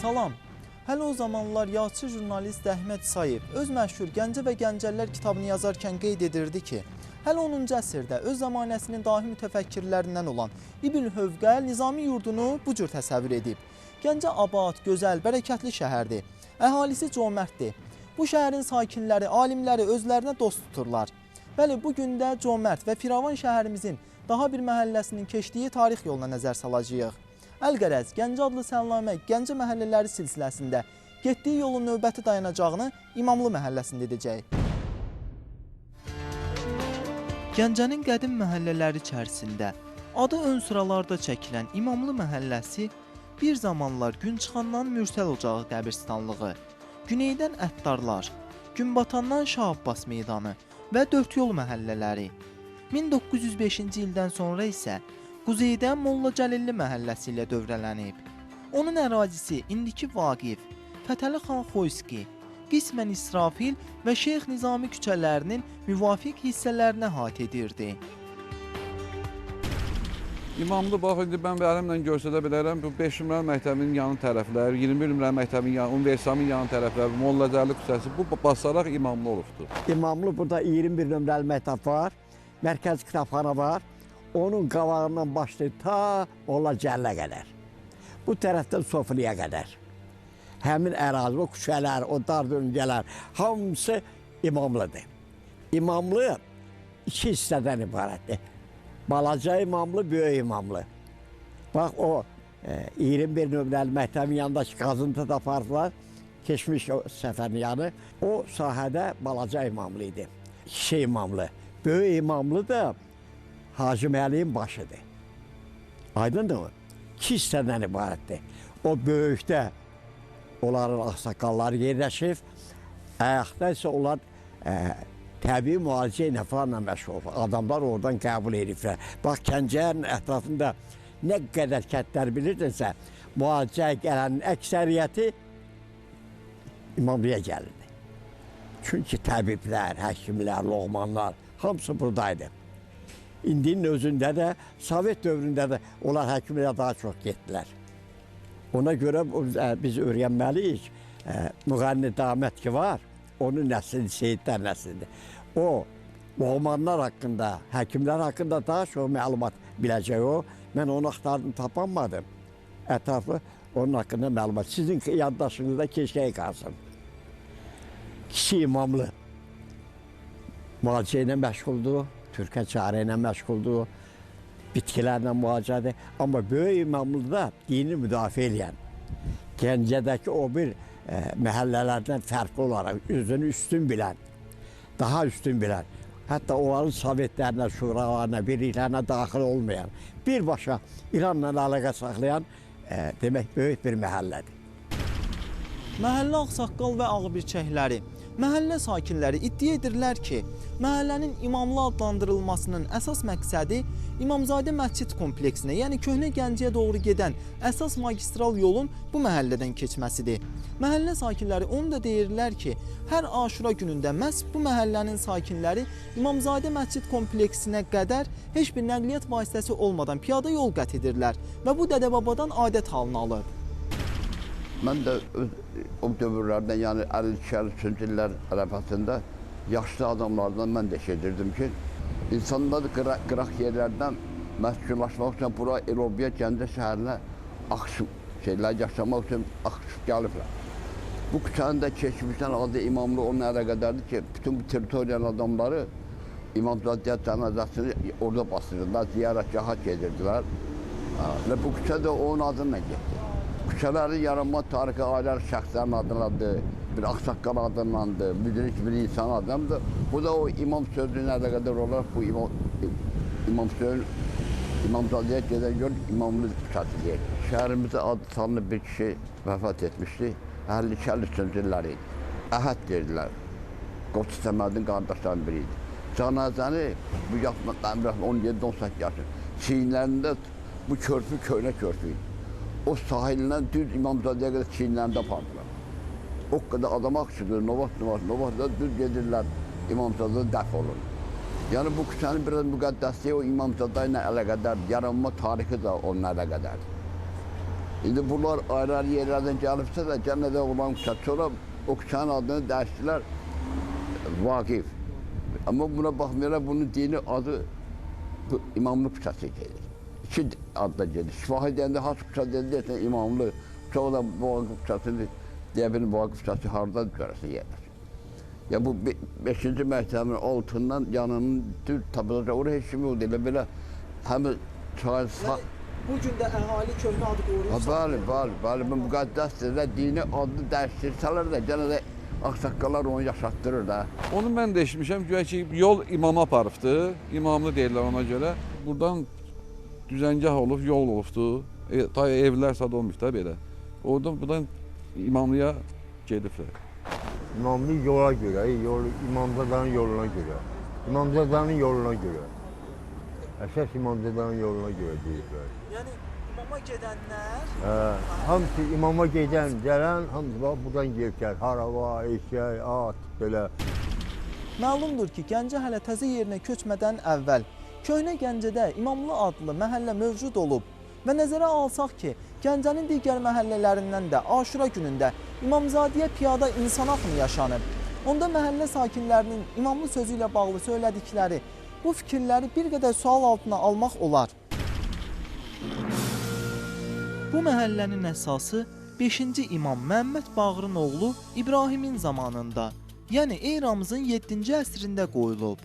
Salam. Hələ o zamanlar yazıçı jurnalist Əhməd İsayev öz məşhur Gəncə və Gəncəlilər kitabını yazarkən qeyd edirdi ki, hələ 10-cu əsrdə öz zəmanəsinin dahi mütəfəkkirlərindən olan İbn Hövqəl Nizami yurdunu bu cür təsəvvür edib. Gəncə abad, gözəl, bərəkətli şəhərdir. Əhalisi cömərddir. Bu şəhərin sakinləri, alimləri özlərinə dost tuturlar. Bəli, bu gün də cömərd və firavan şəhərimizin daha bir məhəlləsinin keçdiyi tarix yoluna nəzər salacağıq. Əlqərəz, Gəncə adlı səlnamə Gəncə məhəllələri silsiləsində getdiyi yolun növbəti dayanacağını İmamlı məhəlləsində edəcək. Gəncənin qədim məhəllələri içərisində adı ön sıralarda çəkilən İmamlı məhəlləsi bir zamanlar gün çıxandan Mürsəl Ocağı qəbirstanlığı, güneydən Əttarlar, günbatandan Şah Abbas meydanı və Dörd Yol məhəllələri, 1905-ci ildən sonra isə quzeydən Molla Cəlilli məhəlləsi ilə dövrələnib. Onun ərazisi indiki Vaqif, Fətəli xan Xoyski, qismən İsrafil və Şeyx Nizami küçələrinin müvafiq hissələrinə əhatə edirdi. İmamlı, bax, indi mən əlimlə göstərə bilərəm, bu 5 nömrəli məktəbin yanı tərəfləri, 21 nömrəli məktəbin yanı, Universitetin yanı tərəfləri, Molla Cəlilli küçəsi, bu basaraq İmamlı olubdur. İmamlı burada 21 nömrəli məktəb var, mərkəzi kitabxana var. Onun qabağından başlayıb ta Molla Cəlilə qədər. Bu tərəfdən Sofiliyə qədər. Həmin ərazi, o küçələr, o dar döngələr, hamısı İmamlıdır. İmamlı iki hissədən ibarətdir. Balaca İmamlı, böyük İmamlı. Bax o 21 nömrəli məktəbin yanındakı qazıntı da apardılar. Keçmiş o səfərin yanı. O sahədə balaca İmamlı idi. Kiçik İmamlı. Böyük İmamlı da Hacı Məliyin başıdır. Aydındır mı? İki hissədən ibarətdir. O böyükdə onların ağsaqqalları yerləşib, ayaqda isə onlar təbii müalicə ilə falanla məşğul olub. Adamlar oradan qəbul ediblər. Bax, Gəncənin ətrafında nə qədər kəndlər bilirdinsə, müalicəyə gələnin əksəriyyəti İmamlıya gəlirdi. Çünki təbiblər, həkimlər, loğmanlar hamısı buradaydı. İndinin özündə də, Sovet dövründə də onlar həkimlərə daha çox getdilər. Ona görə biz öyrənməliyik, Müğənni Damət ki var, onun nəslidir, Seyidlər nəslidir. O, loğmanlar haqqında, həkimlər haqqında daha çox məlumat biləcək o. Mən onu axtardım, tapanmadım. Ətraflı onun haqqında məlumat. Sizin yaddaşınızda keşkəyə qalsın. Kiçik İmamlı müalicə ilə məşğuldur. Türkə çarə ilə məşğuldur, bitkilərlə müalicədir. Amma böyük İmamlı da dini müdafiə eləyən, Gəncədəki o bir məhəllələrdən fərqli olaraq özünü üstün bilən, daha üstün bilən, hətta onların sovetlərinə, şuralarına, birliklərinə daxil olmayan, birbaşa İranla əlaqə saxlayan, demək, böyük bir məhəllədir. Məhəllə ağsaqqal və ağbirçəkləri, məhəllə sakinləri iddia edirlər ki, məhəllənin İmamlı adlandırılmasının əsas məqsədi İmamzadə məscid kompleksinə, yəni Köhnə Gəncəyə doğru gedən əsas magistral yolun bu məhəllədən keçməsidir. Məhəllə sakinləri onu da deyirlər ki, hər Aşura günündə məhz bu məhəllənin sakinləri İmamzadə məscid kompleksinə qədər heç bir nəqliyyat vasitəsi olmadan piyada yol qət edirlər və bu dədə-babadan adət halını alıb. Mən də o dövrlərdən, yəni 52-53-cü illər ərəfəsində yaşlı adamlardan mən də eşidirdim ki, insanlar qıraq yerlərdən məskunlaşmaq üçün bura Elobiya Gəncə şəhərinə axışıb, şeylər yaşamaq üçün axışıb gəliblər. Bu küçənin də keçmişdən adı İmamlı onunla əlaqədardır ki, bütün bu territoriyanın adamları İmamzadə cənazəsini orada basırdılar, ziyarətgaha gedirdilər və bu küçə də onun adına getdi. Küçələrin yaranma tarixi ailə şəxslərin adındadır, bir ağsaqqal adındandır, müdrik bir insan adındadır. Bu da o imam sözlüyünə əlaqədar olaraq bu İmamzadəyə gedən yol İmamlı küçəsi deyil. Şəhərimizdə adı sanlı bir kişi vəfat etmişdi, 52-53-cü illər idi. Əhəd deyirdilər, Qoçu Səmədin qardaşlarının biri idi. Cənazəni bu yaşında 17-18 yaşı, çiyinlərində bu körpü köhnə körpü idi. O sahilindən düz İmamzadəyə qədər çiyinlərində apardılar. O qədər adam axışıdır, novat, düz gedirlər, İmamzadə dəf olur. Yəni bu küçənin biraz müqəddəsliyi o İmamzadə ilə əlaqədardır, yaranma tarixi də onunla əlaqədardır. İndi bunlar ayrı-ayrı yerlərdən gəlibsə də, gənə də olan küçə. Sonra o küçənin adını dəyişdilər Vaqif. Amma buna baxmayaraq bunun dini adı İmamlı küçəsi gedir. İki adda gedir. Şifahi deyəndə, has küçə deyəndə deyəsən İmamlı. Çox da Vaqif küçəsini deyə bilin, Vaqif küçəsi harada görəsən yerlər. Ya bu 5-ci məktəbin altından yanının düz tapılacaq. Orada heç kim yoxdur. Elə belə həmin çay... Bu gün də əhali köhnə adı qoruyub. Bəli, bəli, bəli. Bu müqəddəsdir də, dini adını dəyişdirsələr də, gənə də ağsaqqallar onu yaşatdırır da. Onu mən də eşitmişəm, güya ki, yol imama aparıbdır. İmamlı deyirlər ona görə. Buradan düzəngah olub, yol olubdur. Ta evlər sad olmuş da belə. Oradan buradan İmamlıya gediblər. İmamlı yola görə, yol, İmamzadanın yoluna görə. İmamzadanın yoluna görə. Əsas İmamzadanın yoluna görə deyiblər. Yəni imama gedənlər? Hə, hamısı imama gedən, gələn, hamısı bax buradan gediblər. Harava, eşək, at, belə. Məlumdur ki, Gəncə hələ təzə yerinə köçmədən əvvəl Köhnə Gəncədə İmamlı adlı məhəllə mövcud olub və nəzərə alsaq ki, Gəncənin digər məhəllələrindən də Aşura günündə İmamzadəyə piyada insan axını yaşanıb. Onda məhəllə sakinlərinin İmamlı sözü ilə bağlı söylədikləri bu fikirləri bir qədər sual altına almaq olar. Bu məhəllənin əsası 5-ci İmam Məhəmməd Bağırın oğlu İbrahimin zamanında, yəni eramızın 7-ci əsrində qoyulub.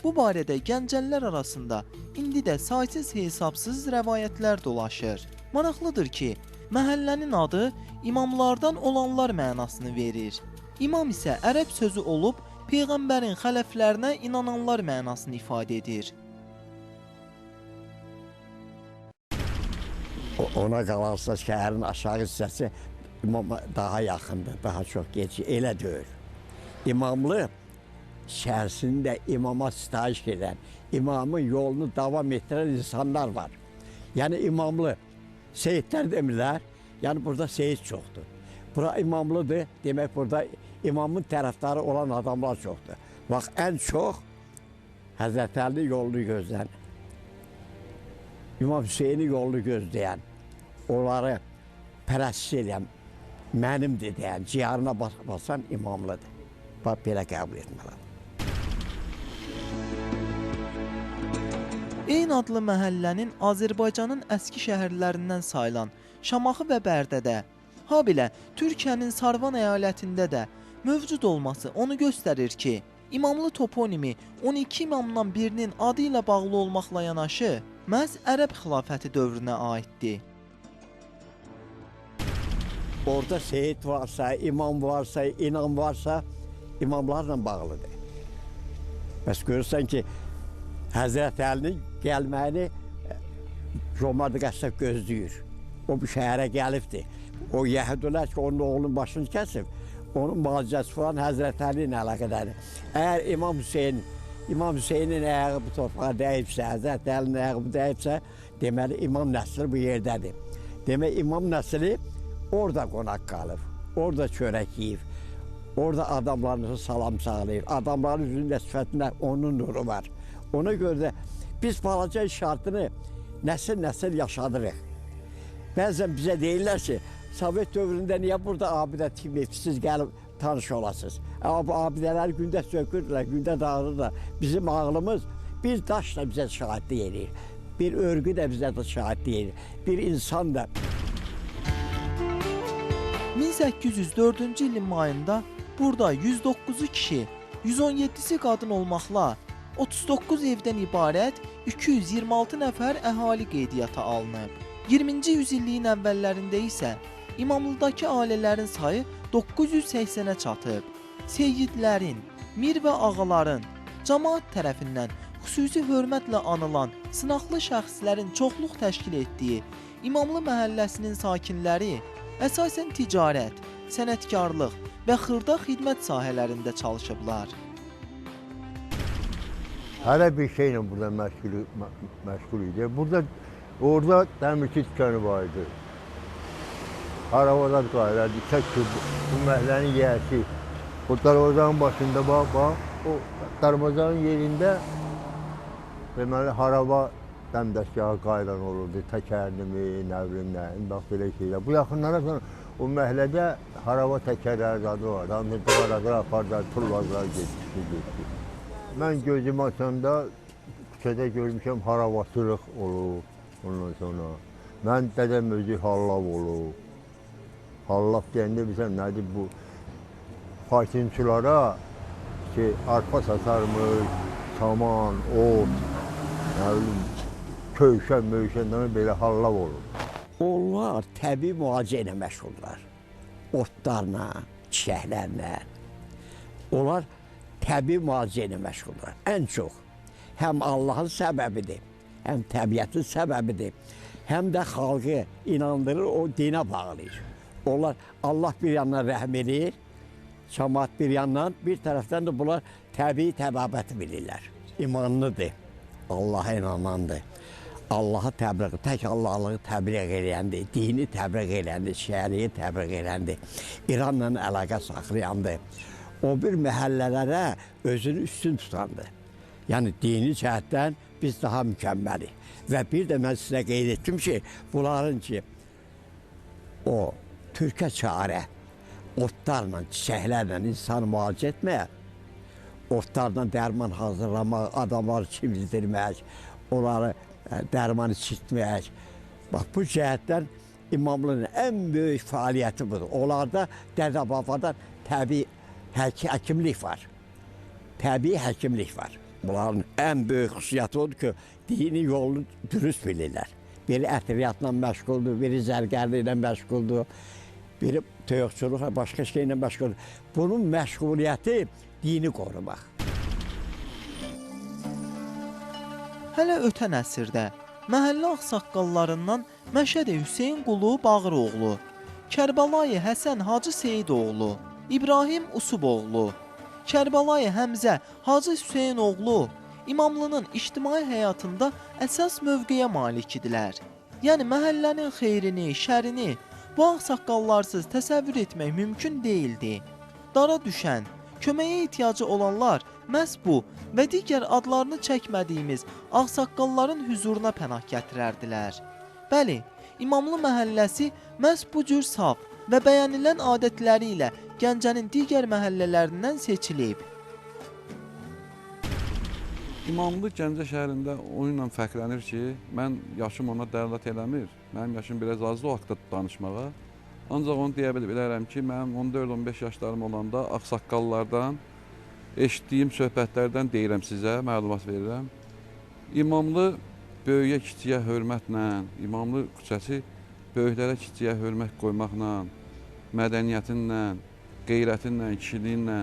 Bu barədə Gəncəlilər arasında indi də saysız hesabsız rəvayətlər dolaşır. Maraqlıdır ki, məhəllənin adı imamlardan olanlar mənasını verir. İmam isə ərəb sözü olub, Peyğəmbərin xələflərinə inananlar mənasını ifadə edir. Ona qalarsa şəhərin aşağı hissəsi imama daha yaxındır, daha çox geçir. Elə deyil. İmamlı şəhərsində imama sitayiş edən, imamın yolunu davam etdirən insanlar var. Yəni imamlı, seyidlər demirlər, yəni burada seyid çoxdur. Bura imamlıdır, demək burada imamın tərəfdarı olan adamlar çoxdur. Bax, ən çox Həzrət Əlinin yolunu gözləyən, İmam Hüseynin yolunu gözləyən, onları pərəstiş edən, mənimdir deyən, ciyarına basan imamlıdır. Bax, belə qəbul etməlidir. Eyni adlı məhəllənin Azərbaycanın əski şəhərlərindən sayılan Şamaxı və Bərdədə, habelə Türkiyənin Sarvan əyalətində də mövcud olması onu göstərir ki, İmamlı toponimi 12 imamdan birinin adı ilə bağlı olmaqla yanaşı, məhz Ərəb xilafəti dövrünə aiddir. Orada seyid varsa, imam varsa, inan varsa, imamlarla bağlıdır. Bəs görürsən ki, Həzrət Əlinin gəlməyini Comad qəssab gözləyir. O bu şəhərə gəlibdir. O yəhudilər ki, onun oğlunun başını kəsib, onun müalicəsi falan Həzrət Əli ilə əlaqədardır. Əgər İmam Hüseynin ayağı bu torpağa dəyibsə, Həzrət Əlinin ayağı bu dəyibsə, deməli İmam nəsli bu yerdədir. Demək İmam nəsli orada qonaq qalıb, orada çörək yeyib, orada adamlarını salam sağlayır. Adamların üzündə sifətində onun nuru var. Ona görə də biz balaca inşaatını nəsil-nəsil yaşadırıq. Bəzən bizə deyirlər ki, Sovet dövründə niyə burada abidə tikməyib, siz gəlib tanış olasınız. Amma bu abidələri gündə sökürdülər, gündə dağıdırlar. Bizim ağlımız bir daş da bizə şahidlik eləyir, bir örgü də bizə də şahidlik eləyir, bir insan da. 1804-cü ilin mayında burada 109-u kişi, 117-si qadın olmaqla 39 evdən ibarət 226 nəfər əhali qeydiyyata alınıb. 20-ci yüzilliyin əvvəllərində isə İmamlıdakı ailələrin sayı 980-ə çatıb. Seyidlərin, mir və ağaların cəmaət tərəfindən xüsusi hörmətlə anılan sınaqlı şəxslərin çoxluq təşkil etdiyi İmamlı məhəlləsinin sakinləri əsasən ticarət, sənətkarlıq və xırda xidmət sahələrində çalışıblar. Hələ bir şeylə burada məşğul idi. Burada, orada dəmirçi dükkanı var idi. Aravalar qayırdı, tək ki, bu məhəllənin yiyəsi. O darvazanın başında, bax, bax, o darvazanın yerində deməli, harava Dəm dəstgahı qayran olurdu, təkərinimi, nə bilim nə, bax belə şeylər. Bu yaxınlara sonra o məhəllədə harava təkərləri adı var. Hamı duvaralar apardılar, tulladılar, getdi. Mən gözümü açanda küçədə görmüşəm haravaçılıq olub ondan sonra. Mən dədəm özü hallav olub. Hallav deyəndə bilsəm nədir bu? Faytonçulara ki, arpa satarmış, saman, ot, nə bilim, köyşən, möyşən belə hallav olub. Onlar təbii müalicə ilə məşğuldurlar. Otlarla, çiçəklərlə. Onlar təbii müalicə ilə məşğuldurlar. Ən çox həm Allahın səbəbidir, həm təbiətin səbəbidir, həm də xalqı inandırır, o dinə bağlayır. Onlar Allah bir yandan rəhm edir, cəmaat bir yandan, bir tərəfdən də bunlar təbii təbabəti bilirlər. İmanlıdır, Allaha inanandır. Allahı təbliğ, tək Allahlığı təbliğ eləyəndir, dini təbliğ eləyəndir, şəriyi təbliğ eləyəndir, İranla əlaqə saxlayandır. O bir məhəllələrə özünü üstün tutandır. Yəni dini cəhətdən biz daha mükəmməlik. Və bir də mən sizə qeyd etdim ki, bunların ki, o türkə çarə, otlarla, çiçəklərlə insanı müalicə etməyə, otlarla dərman hazırlamaq, adamları çimizdirmək, onları dərmanı içirtmək. Bax, bu cəhətdən İmamlının ən böyük fəaliyyəti budur. Onlarda dədə-babadan təbii həkimlik var. Təbii həkimlik var. Bunların ən böyük xüsusiyyəti odur ki, dini yolunu dürüst bilirlər. Biri ətriyyatla məşğuldur, biri zərgərliklə məşğuldur, biri toyuqçuluqla, başqa şeylə məşğuldur. Bunun məşğuliyyəti dini qorumaq. Hələ ötən əsrdə məhəllə ağsaqqallarından Məşədi Hüseynqulu Bağıroğlu, Kərbəlayı Həsən Hacı Seyidoğlu, İbrahim Usuboğlu, Kərbəlayı Həmzə Hacı Hüseynoğlu İmamlının ictimai həyatında əsas mövqeyə malik idilər. Yəni məhəllənin xeyrini, şərini bu ağsaqqallarsız təsəvvür etmək mümkün deyildi. Dara düşən, köməyə ehtiyacı olanlar məhz bu və digər adlarını çəkmədiyimiz ağsaqqalların hüzuruna pənah gətirərdilər. Bəli, İmamlı məhəlləsi məhz bu cür saf və bəyənilən adətləri ilə Gəncənin digər məhəllələrindən seçilib. İmamlı Gəncə şəhərində onunla fərqlənir ki, mən yaşım ona dəlalət eləmir, mənim yaşım biraz azdır o haqda danışmağa. Ancaq onu deyə bilərəm ki, mənim 14-15 yaşlarım olanda ağsaqqallardan, eşitdiyim söhbətlərdən deyirəm sizə, məlumat verirəm. İmamlı böyüyə kiçiyə hörmətlə, İmamlı küçəsi böyüklərə kiçiyə hörmət qoymaqla, mədəniyyətinlə, qeyrətinlə, kişiliyinlə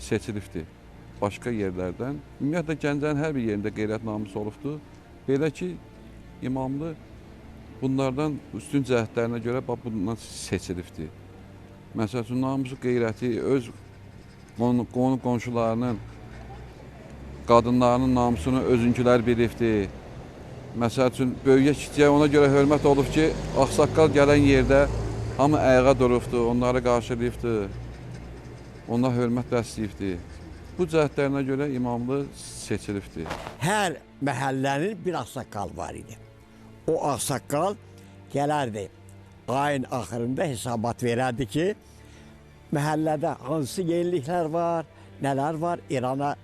seçilibdir başqa yerlərdən. Ümumiyyətlə, Gəncənin hər bir yerində qeyrət namus olubdur. Belə ki, İmamlı bunlardan üstün cəhətlərinə görə bundan seçilibdir. Məsəl üçün, namusu, qeyrəti, öz qonu qonşularının, qadınlarının namusunu özünkülər bilibdir. Məsəl üçün, böyüyə kiçiyə ona görə hörmət olub ki, ağsaqqal gələn yerdə hamı ayağa durubdur, onları qarşılayıbdır, ona hörmət bəsləyibdir. Bu cəhətlərinə görə İmamlı seçilibdir. Hər məhəllənin bir ağsaqqal var idi. O ağsaqqal gələrdi, ayın axırında hesabat verərdi ki, məhəllədə hansı yeniliklər var, nələr var, İrana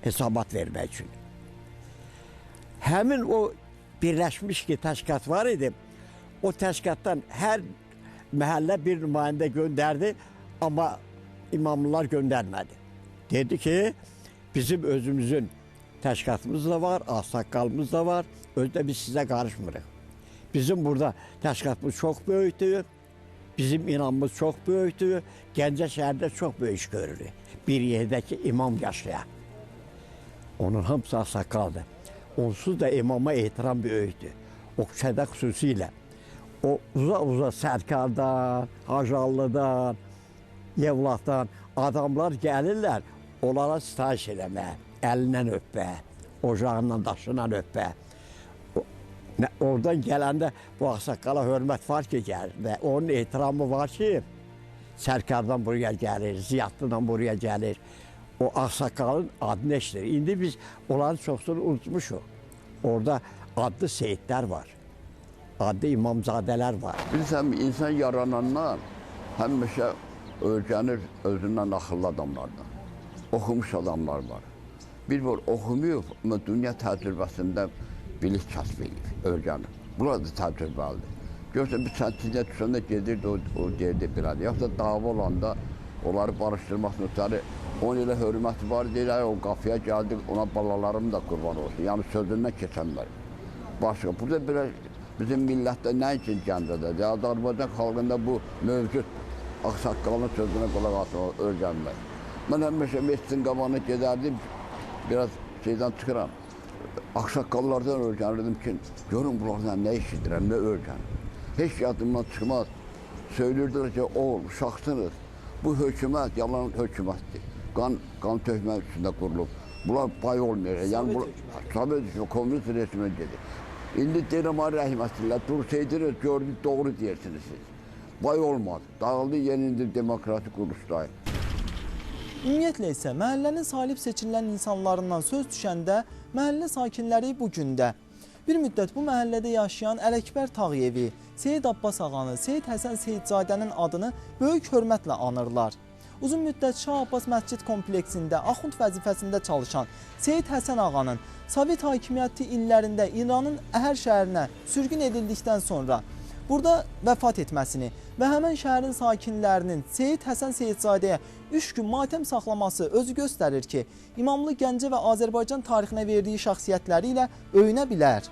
hesabat vermək üçün. Həmin o birləşmiş ki, təşkilat var idi, o təşkilatdan hər məhəllə bir nümayəndə göndərdi, amma İmamlılar göndərmədi. Dedi ki, bizim özümüzün təşkilatımız da var, ağsaqqalımız da var, özü də biz sizə qarışmırıq. Bizim burada təşkilatımız çox böyükdür, bizim inamımız çox böyükdür, Gəncə şəhərdə çox böyük iş görürük. Bir yerdəki imam yaşayan, onun hamısı ağsaqqaldır. Onsuz da imama ehtiram böyükdür. O küçədə xüsusilə, o uzaq-uzaq Sərkardan, Hajallıdan, Yevlaxdan adamlar gəlirlər, onlara sitayiş eləməyə, əlindən öpməyə, ocağından, daşından öpməyə. Oradan gələndə bu ağsaqqala hörmət var ki, gəlir və onun ehtiramı var ki, Sərkardan buraya gəlir, Ziyadlıdan buraya gəlir. O ağsaqqalın adını eşidir. İndi biz onların çoxsunu unutmuşuq. Orada Adlı seyidlər var, adlı imamzadələr var. Bilirsən, insan yaranandan həmişə öyrənir özündən axıllı adamlardan. Oxumuş adamlar var. Bir var oxumayıb, amma dünya təcrübəsində bilik kəsb edib, öyrənir. Bunlar da təcrübəlidir. Görürsən, bir çətinliyə düşəndə gedirdi, o deyirdi belədir. Yaxud da dava olanda onları barışdırmaq ötəri onun elə hörməti var, deyir, o qapıya gəldi, ona balalarım da qurban olsun. Yəni sözündən keçənlər. Başqa, burada belə bizim millətdə nə üçün Gəncədədir? Azərbaycan xalqında bu mövcuddur. Ağsaqqalın sözünə qulaq asmaq, öyrənmək. Mən həmişə meçidin qabağına gedərdim, biraz şeydən çıxıram. Ağsaqqallardan öyrənirdim ki, görün bunlardan nə eşidirəm, nə öyrənirəm. Heç yadımdan çıxmaz. Söyləyirdilər ki, oğul, uşaqsınız. Bu hökumət yalan hökumətdir. Qan tökmə üstündə qurulub. Bunlar bay olmayacaq. Yəni, Sovet hökuməti, komünist rejimə gedir. İndi deyirəm, ay rəhmətullah, dursaydınız, gördük, doğru deyirsiniz siz. Bay olmaz. Dağıldı, yenindi demokratik quruluşlar. Ümumiyyətlə isə məhəllənin salib seçilən insanlarından söz düşəndə məhəllə sakinləri bu gündə bir müddət bu məhəllədə yaşayan Ələkbər Tağıyevi, Seyid Abbas ağanı, Seyid Həsən Seyidzadənin adını böyük hörmətlə anırlar. Uzun müddət Şah Abbas məscid kompleksində axund vəzifəsində çalışan Seyid Həsən ağanın Sovet hakimiyyəti illərində İranın Əhər şəhərinə sürgün edildikdən sonra burada vəfat etməsini və həmən şəhərin sakinlərinin Seyid Həsən Seyidzadəyə 3 gün matəm saxlaması özü göstərir ki, İmamlı Gəncə və Azərbaycan tarixinə verdiyi şəxsiyyətləri ilə öyünə bilər.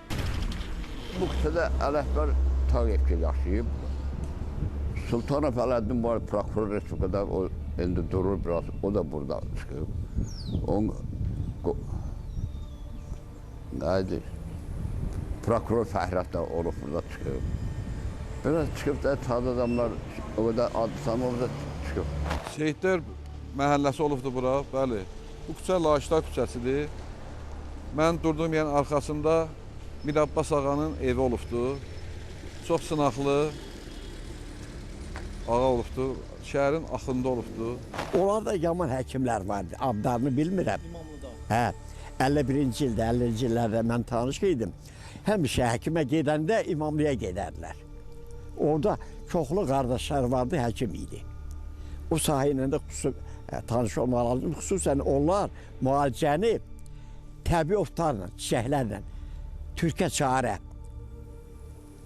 Bu küçədə Ələkbər Tağıyev yaşayıb. Sultanov Ələddin var, prokuror respublikada, o indi durur biraz, o da burada çıxıb. Onun, nə idi? Prokuror Fəhrət də olub burada çıxıb. Biraz çıxıb da tadı adamlar, o qədər adı sanmamıza çıxıb. Seyidlər məhəlləsi olubdur bura, bəli. Bu küçə Laşlar küçəsidir. Mən durduğum yerin arxasında Mir Abbas ağanın evi olubdur. Çox sınaqlı ağa olubdur. Şəhərin axında olubdur. Orada yaman həkimlər vardı. Adlarını bilmirəm. İmamlıda. Hə, 51-ci ildə, 50-ci illərdə mən tanış idim. Həmişə həkimə gedəndə İmamlıya gedərdilər. Orada çoxlu qardaşlar vardı, həkim idi. O sahə ilə də tanış olmaq lazım. Xüsusən onlar müalicəni təbii otlarla, çiçəklərlə, türkə çarə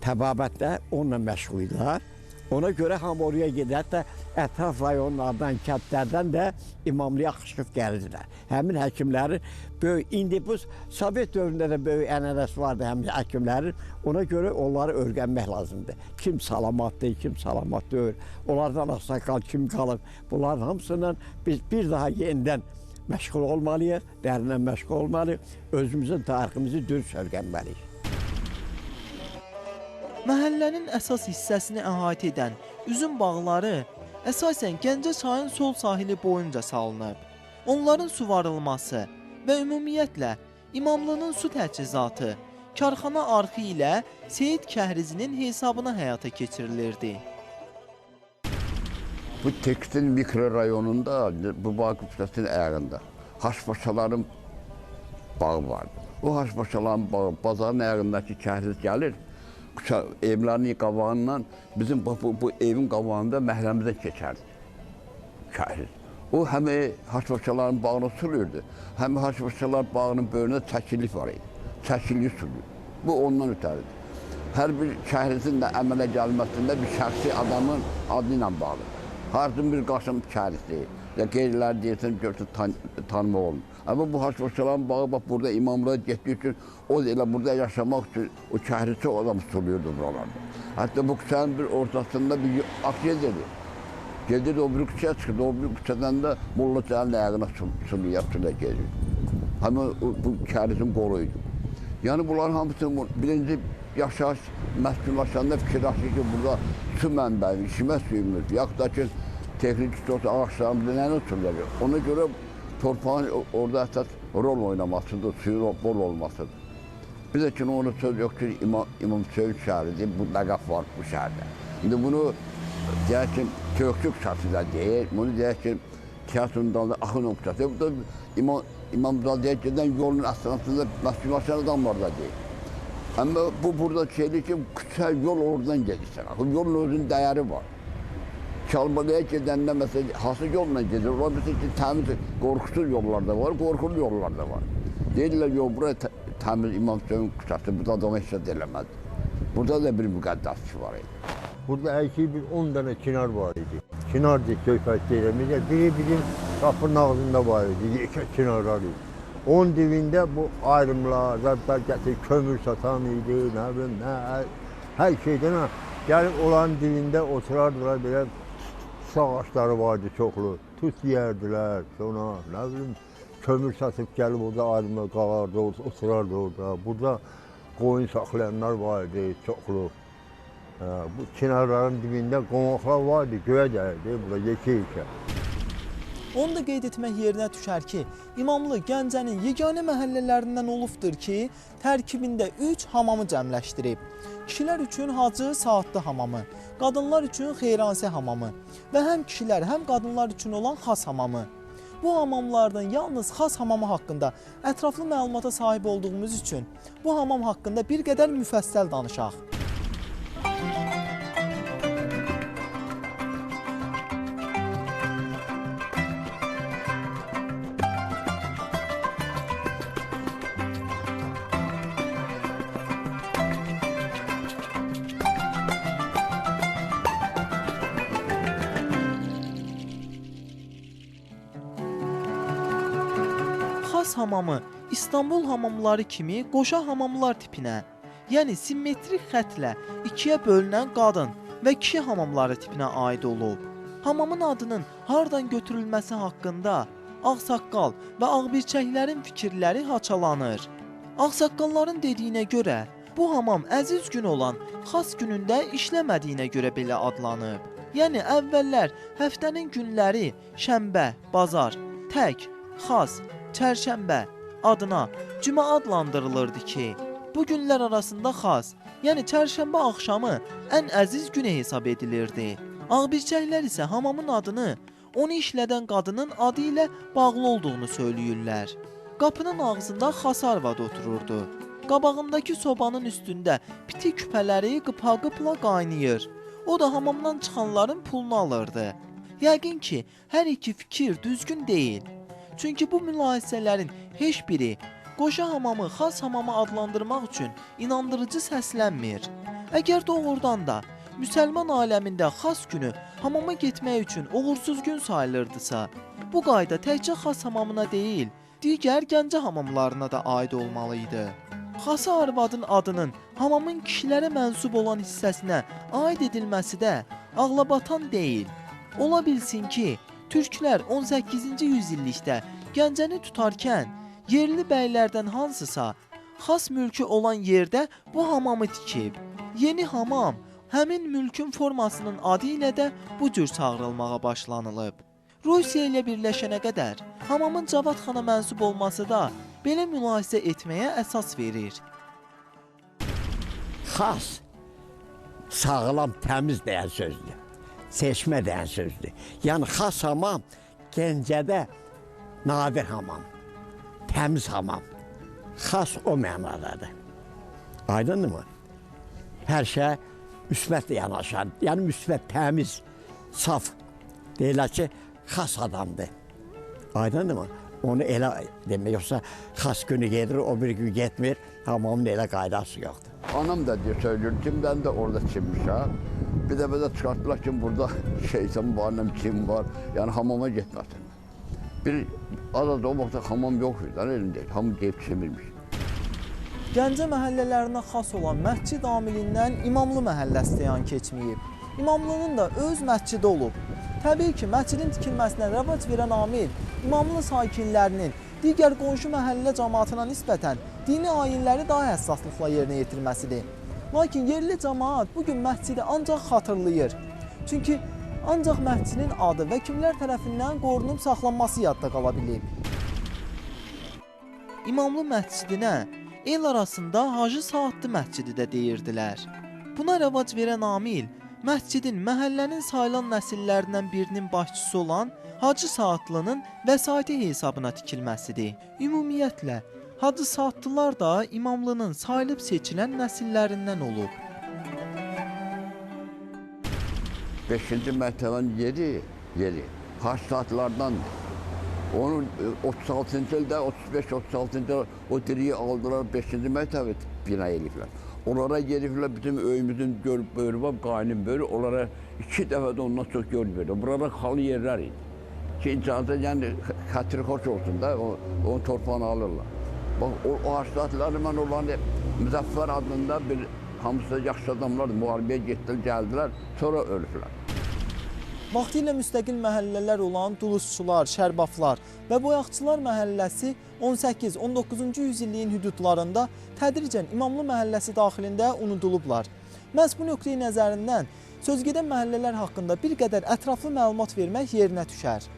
təbabətdə onunla məşğul idilər. Ona görə hamı oraya gedir. Hətta ətraf rayonlardan, kəndlərdən də İmamlıya axışıb gəlirdilər. Həmin həkimlərin böyük, indi bu Sovet dövründə də böyük ənənəsi vardı həmin həkimlərin. Ona görə onları öyrənmək lazımdır. Kim salamatdır, kim salamat deyil. Onlardan ağsaqqal kim qalıb. Bunların hamısından biz bir daha yenidən məşğul olmalıyıq, dərindən məşğul olmalıyıq. Özümüzün tariximizi dürüst öyrənməliyik. Məhəllənin əsas hissəsini əhatə edən üzüm bağları əsasən Gəncə çayın sol sahili boyunca salınıb. Onların suvarılması və ümumiyyətlə İmamlının su təchizatı karxana arxı ilə Seyid Kəhrizinin hesabına həyata keçirilirdi. Bu tekstil mikrorayonunda, bu bağ küçəsinin ayağında Haşbaşaların bağı vardı. O Haşbaşaların bağı, bazarın ayağındakı kəhriz gəlir. Evlərinin qabağından, bizim bu evin qabağında məhəlləmizə keçərdi kəhriz. O həm Haşbaşaların bağını suluyurdu, həm Haşbaşalar bağının böyründə çəkillik var idi. Çəkillik suluyurdu. Bu ondan ötəridir. Hər bir kəhrizin də əmələ gəlməsində bir şəxsi adamın adı ilə bağlıdır. Harcın bir Qasım kəhriz deyil. Ya qeyriləri deyirsən, görsən, tanımaq olmur. Amma bu Haşbaşaların bağı, bax, burada İmamlığa getdiyi üçün, o elə burada yaşamaq üçün o kəhriz çox adam suluyurdu buralarda. Hətta bu küçənin bir ortasında bir ak gedirdi. Gedirdi, o bir küçəyə çıxırdı, o bir küçədən də Molla Cəlilin ayağına suluya gedirdi. Həmin bu kəhrizin qolu idi. Yəni bunların hamısı birinci yaşayış məskunlaşanda fikirləşir ki, burada su mənbəyi, içmə suyumuz, yaxud da ki, texniki stolsa ağaçlarımızda nə sulayacaq? Ona görə torpağın orada əsas rol oynamasıdır, suyun bol olmasıdır. Bir də ki, ona söz yox ki, İmam Hüseyin şəhəridir, bu ləqəb var bu şəhərdə. İndi bunu deyək ki, Tökçü küçəsi də deyil, bunu deyək ki, teatrından da Axunov küçəsi, bu da İmamzadəyə gedən yolun əsasında məskunlaşan adamlar da deyil. Amma bu burada şeydir ki, küçə yol oradan gedirsən. Axı yolun özünün dəyəri var. Çalmalıya gedəndə məsələn, hansı yolla gedir? Ola bilsin ki, təmiz, qorxusuz yollar da var, qorxulu yollar da var. Deyirlər, yox, bura təmiz İmam Hüseyin küçəsi, burada adama heç nə eləməz. Burada da bir müqəddəsçi var idi. Burada əksik bir 10 dənə kinar var idi. Kinar deyik, söhbət deyirəm. Biri bizim qapının ağzında var idi, yekə kinarlar idi. Onun dibində bu ayrımlar, zədlər gətir, kömür satan idi, nə bilim, nə, hər şeydən. Gəlib onların dibində oturardılar, belə tut ağaçları vardı çoxlu. Tut yeyərdilər, sonra nə bilim, kömür satıb gəlib orada ayrımlar qalardı, oturardı orada. Burada qoyun saxlayanlar var idi, çoxlu. Bu çinarların dibində qonaqlar var idi, göyə gəlirdi, burada yekə-yekə. Onu da qeyd etmək yerinə düşər ki, İmamlı Gəncənin yeganə məhəllələrindən olubdur ki, tərkibində 3 hamamı cəmləşdirib. Kişilər üçün Hacı Saatlı hamamı, qadınlar üçün Xeyransə hamamı və həm kişilər, həm qadınlar üçün olan Xas hamamı. Bu hamamlardan yalnız Xas hamamı haqqında ətraflı məlumata sahib olduğumuz üçün bu hamam haqqında bir qədər müfəssəl danışaq. Xas hamamı İstanbul hamamları kimi qoşa hamamlar tipinə, yəni simmetrik xətlə ikiyə bölünən qadın və kişi hamamları tipinə aid olub. Hamamın adının hardan götürülməsi haqqında ağsaqqal və ağbirçəklərin fikirləri haçalanır. Ağsaqqalların dediyinə görə bu hamam əziz gün olan xas günündə işləmədiyinə görə belə adlanıb. Yəni əvvəllər həftənin günləri şənbə, bazar, tək, xas, çərşənbə adına cümə adlandırılırdı ki, bu günlər arasında xas, yəni çərşənbə axşamı ən əziz günə hesab edilirdi. Ağbirçəklər isə hamamın adını onu işlədən qadının adı ilə bağlı olduğunu söyləyirlər. Qapının ağzında xas arvadı otururdu. Qabağındakı sobanın üstündə piti küpələri qıpa-qıpla qaynayır. O da hamamdan çıxanların pulunu alırdı. Yəqin ki, hər iki fikir düzgün deyil. Çünki bu mülahizələrin heç biri qoşa hamamı xas hamamı adlandırmaq üçün inandırıcı səslənmir. Əgər doğrudan da müsəlman aləmində xas günü hamama getmək üçün uğursuz gün sayılırdısa, bu qayda təkcə xas hamamına deyil, digər Gəncə hamamlarına da aid olmalı idi. Xası arvadın adının hamamın kişilərə mənsub olan hissəsinə aid edilməsi də ağlabatan deyil. Ola bilsin ki, türklər 18-ci yüzillikdə Gəncəni tutarkən yerli bəylərdən hansısa xas mülkü olan yerdə bu hamamı tikib. Yeni hamam həmin mülkün formasının adı ilə də bu cür çağırılmağa başlanılıb. Rusiya ilə birləşənə qədər hamamın Cavad xana mənsub olması da belə mülahizə etməyə əsas verir. Xas, sağlam, təmiz deyən sözdür. Seçmə deyən sözdür. Yəni xas hamam Gəncədə nadir hamam, təmiz hamam. Xas o mənadadır. Aydındır mı? Hər şey müsbət yanaşar. Yəni müsbət, təmiz, saf. Deyirlər ki, xas adamdır. Aydındır mı? Onu elə demək, yoxsa xas günü gedir, o bir gün getmir, hamamın elə qaydası yoxdur. Anam da deyir, söylüyor ki, mən də orada çimmişəm. Bir də belə çıxartdılar ki, burada şeytan var, nə kim var, yəni hamama getməsin. Bir az o vaxtda hamam yox idi, elində, hamam deyib çimirmiş. Gəncə məhəllələrinə xas olan məscid amilindən İmamlı məhəlləsi də yan keçməyib. İmamlının da öz məscidi olub. Təbii ki, məscidin tikilməsinə rəvac verən amil İmamlı sakinlərinin digər qonşu məhəllə cəmaatına nisbətən dini ayinləri daha həssaslıqla yerinə yetirməsidir. Lakin yerli cəmaat bugün məscidi ancaq xatırlayır. Çünki ancaq məscidin adı və kimlər tərəfindən qorunub saxlanması yadda qala bilib. İmamlı məscidinə el arasında Hacı Saatlı məscidi də deyirdilər. Buna rəvac verən amil məscidin məhəllənin sayılan nəsillərindən birinin başçısı olan Hacı Saatlının vəsaiti hesabına tikilməsidir. Ümumiyyətlə, Hacı Saatlılar da İmamlının sayılıb seçilən nəsillərindən olub. 5-ci məktəbənin yeri Hacı Saatlılardandır. Onun 36-cı ildə, 35-36-cı ildə o diriyi aldılar, 5-ci məktəbi bina eləyiblər. Onlara gediblər, bizim öyümüzün böyrü var, qayının böyrü, onlara 2 dəfə də ondan çox göl verdi. Buralar xalı yerlər idi. Ki, icazə, yəni, xətri xoş olsun da, onun torpağını alırlar. Bax, o Hacı Saatlıları mən onların Müzəffər adında bir, hamısı da yaxşı adamlardır, müharibəyə getdilər, gəldilər, sonra ölüblər. Vaxtilə müstəqil məhəllələr olan Dulusçular, Şərbaflar və Boyaqçılar məhəlləsi 18-19-cu yüzilliyin hüdudlarında tədricən İmamlı məhəlləsi daxilində unudulublar. Məhz bu nöqteyi nəzərindən sözgedən məhəllələr haqqında bir qədər ətraflı məlumat vermək yerinə düşər.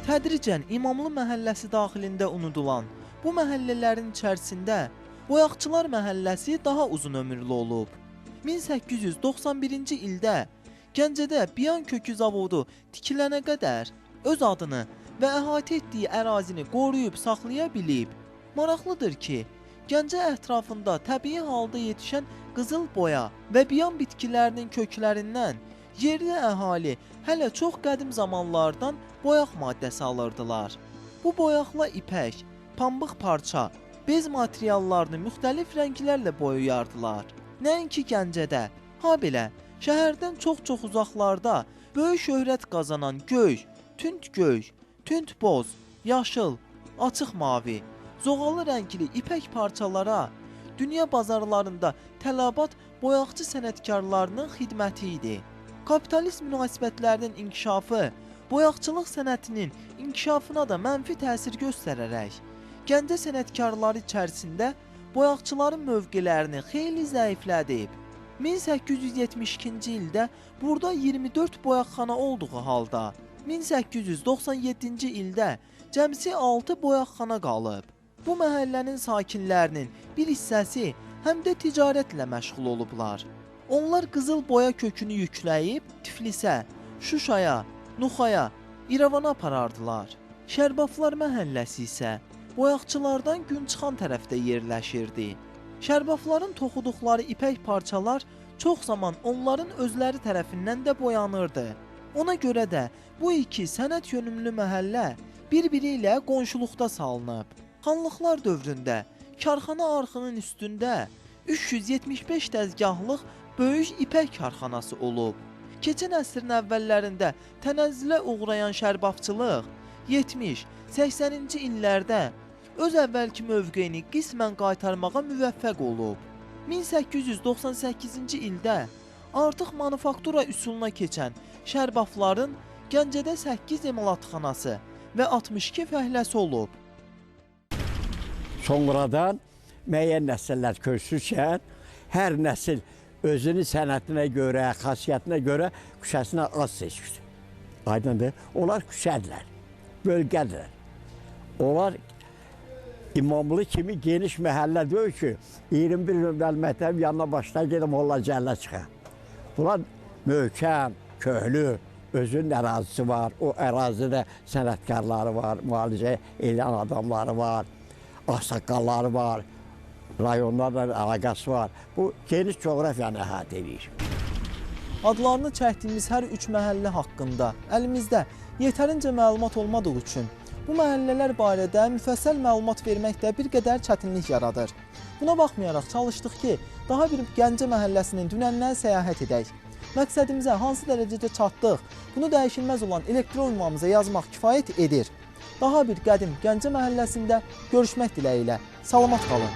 Tədricən İmamlı məhəlləsi daxilində unudulan bu məhəllələrin içərisində Boyaqçılar məhəlləsi daha uzun ömürlü olub. 1891-ci ildə Gəncədə Biyan kökü zavodu tikilənə qədər öz adını və əhatə etdiyi ərazini qoruyub saxlaya bilib. Maraqlıdır ki, Gəncə ətrafında təbii halda yetişən qızıl boya və biyan bitkilərinin köklərindən yerli əhali hələ çox qədim zamanlardan boyaq maddəsi alırdılar. Bu boyaqla ipək, pambıq parça, bez materiallarını müxtəlif rənglərlə boyayardılar. Nəinki Gəncədə, ha belə, şəhərdən çox-çox uzaqlarda böyük şöhrət qazanan göy, tünd göy, tünd boz, yaşıl, açıq mavi, zoğalı rəngli ipək parçalara dünya bazarlarında tələbat boyaqçı sənətkarlarının xidməti idi. Kapitalist münasibətlərinin inkişafı boyaqçılıq sənətinin inkişafına da mənfi təsir göstərərək Gəncə sənətkarları içərisində boyaqçıların mövqelərini xeyli zəiflədib. 1872-ci ildə burada 24 boyaqxana olduğu halda 1897-ci ildə cəmsi 6 boyaqxana qalıb. Bu məhəllənin sakinlərinin bir hissəsi həm də ticarətlə məşğul olublar. Onlar qızıl boya kökünü yükləyib Tiflisə, Şuşaya, Nuxaya, İrəvana aparardılar. Şərbaflar məhəlləsi isə boyaqçılardan gün çıxan tərəfdə yerləşirdi. Şərbafların toxuduqları ipək parçalar çox zaman onların özləri tərəfindən də boyanırdı. Ona görə də bu iki sənət yönümlü məhəllə bir-biri ilə qonşuluqda salınıb. Xanlıqlar dövründə karxana arxının üstündə 375 dəzgahlıq böyük ipək karxanası olub. Keçən əsrin əvvəllərində tənəzzülə uğrayan şərbafçılıq 70-80-ci illərdə öz əvvəlki mövqeyini qismən qaytarmağa müvəffəq olub. 1898-ci ildə artıq manufaktura üsuluna keçən şərbafların Gəncədə 8 emalatxanası və 62 fəhləsi olub. Sonradan müəyyən nəsillər köçürkən hər nəsil özünün sənətinə görə, xasiyyətinə görə küçəsinə az seçir. Aydındır. Onlar küçədirlər, bölgədirlər. Onlar İmamlı kimi geniş məhəllə deyil ki, 21 nömrəli məktəbin yanına başına gedib Molla Cəllə çıxar. Bunlar möhkəm, köhlü, özünün ərazisi var, o ərazidə sənətkarları var, müalicə edən adamları var, ağsaqqalları var, rayonlarla əlaqəsi var. Bu geniş coğrafiyanı əhatə edir. Adlarını çəkdiyimiz hər üç məhəllə haqqında əlimizdə yetərincə məlumat olmadığı üçün bu məhəllələr barədə müfəssəl məlumat vermək də bir qədər çətinlik yaradır. Buna baxmayaraq çalışdıq ki, daha bir Gəncə məhəlləsinin dünəndən səyahət edək. Məqsədimizə hansı dərəcədə çatdıq, bunu dəyişilməz olan elektron ünvanımıza yazmaq kifayət edir. Daha bir qədim Gəncə məhəlləsində görüşmək diləyi ilə. Salamat qalın.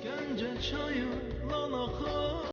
Gəncə çayı lal axar.